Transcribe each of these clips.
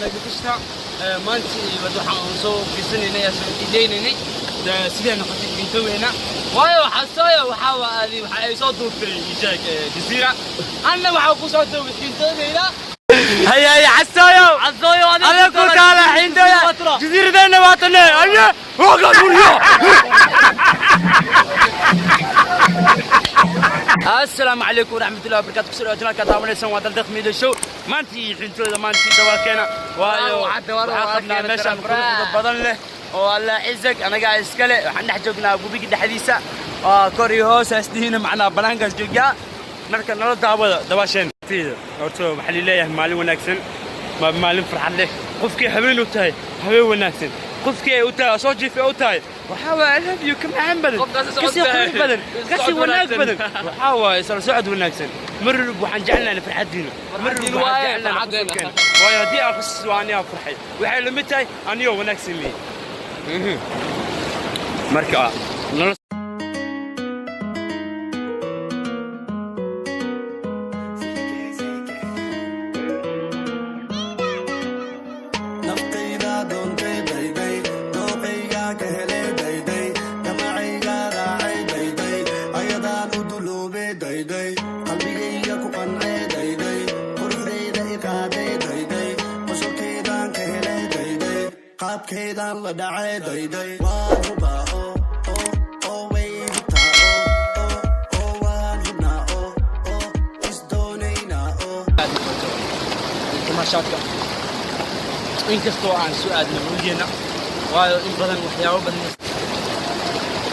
Naga kashta maanta waxaan soo fiirsanaynay, soo ileynay sidee noqotay xintooyena. Waayo xasooyo waxa waa waxa ay soo duubtay ishaag Jazeera, anna waxa ku soo duubay xintooyena. هيا يا عسايو عزويو. أنا كنت على حين جزيرة وطني أيه وقف. Asalaamu calaykum waraxmatullahi wabarakatu. Kusoo dhawaad channelka daawanaysan waa Daldaq Media Show. Maantii xintooda, maantii dawaalkeena, waayo waxaa qabnaa meeshaan quruxda badan leh oo Alla cizag anagaa iskale. Waxaan dhex joognaa webiga dhexdiisa oo kor iyo hoos haasdihiina, macnaa banaankaas joogaa. Marka nala daawada dabaasheen. Horta waxaa lileeyahay maalin wanaagsan, waa maalin farxad leh. Qofkii habeen u tahay habeen wanaagsan, qofkii ay u tahay soo jiifay u tahay waxaa waaye I love you ka macaan badan, kasii qurux badan, kasii wanaag badan. Waxaa waaye isla socod wanaagsan. Mar walba waxaan jecelnahay farxaddiina, mar walba waxaan jecelnahay qosolkeena, waayo haddii aan qosas waa anigaa farxay, waxay la mid tahay anigoo wanaag sameeyey. Marka nala Naftayda doontay dayday, dooqayga ka helay dayday, damacayga raacay dayday, ayadaan u duloobay dayday, qalbigayga ku qancay dayday, quruxdayda i qaaday dayday, qosolkeydaan ka helay dayday, qaabkeydaan la dhacay dayday. Waan hubaa oo oo oo way hubtaa oo oo oo, waan hubnaa oo oo isdoonaynaa oo. Tamaashaadka inkastoo aan soo aadno webigeena, waayo in badan waxyaabo badan wax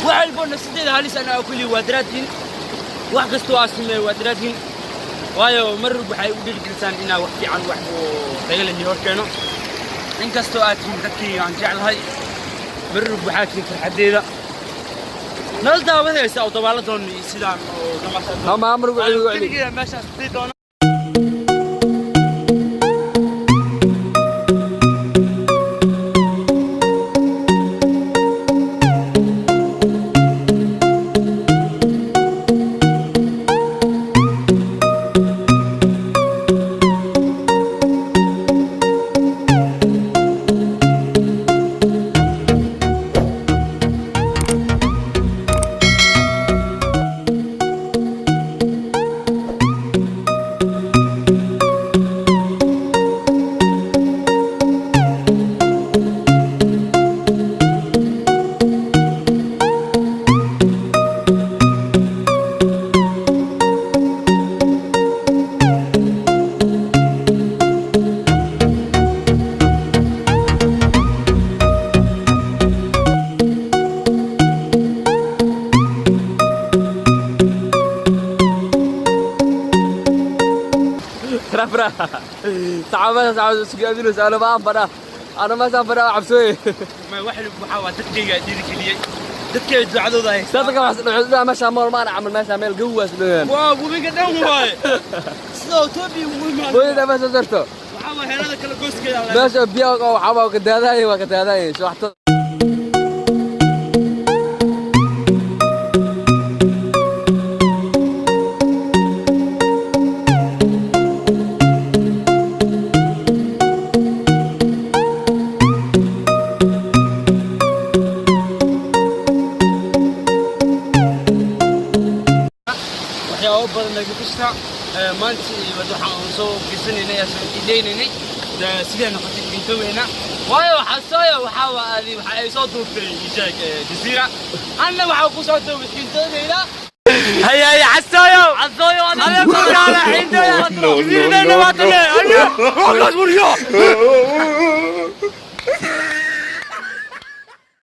walbo nafsadeeda halis anaa kulli waa daraadtiin, wax kastoo aan sameeyo waa daraadtiin, waayo mar walba waxay u dhiirigelisaan inaa wax fiican, wax oo tayo leh hor keeno. Inkastoo aad tihiin dadkii aan jeclahay, mar walba waxaa tihiin farxaddeeda. Nala daawadaysa oo dabaala doon sidaan oo tamaashaad. Ma amar ugu celi, ugu celi. Keligeeda meeshaas dii doona. Rafra saxaabada saxaabada isku aaminaysa. Ana ma fadha, ana meeshaan fadha cabsooye. Ma wax waxaa waa dadkayga dhiirigeliyey, dadkayga ducadooda haysta. Dadka wax dhexda meeshaan mool maana camal, meeshaan meel gawaas dhawaan. Waa webiga dhan waaye sida Ethiopia ugu imaan. Hooyada meesha jarto. Waxaa waa heerada kala goyskeeda. Meesha biyo oo waxaa waa ka daadaayay, waa ka daadaayay subaxta. Waxyaabo badan naga kashta. Maanta waxaan soo fiirsanaynay, soo ileynay sidee noqotay xintooyena, waayo xasooyo waxaa waa waxa ay soo duubtay ishaag Jazeera, anna waxaa ku soo duubay xintooyena. هيا يا عسايو. عزويو. أنا كنت على حين جزيرة. No, no, no, no.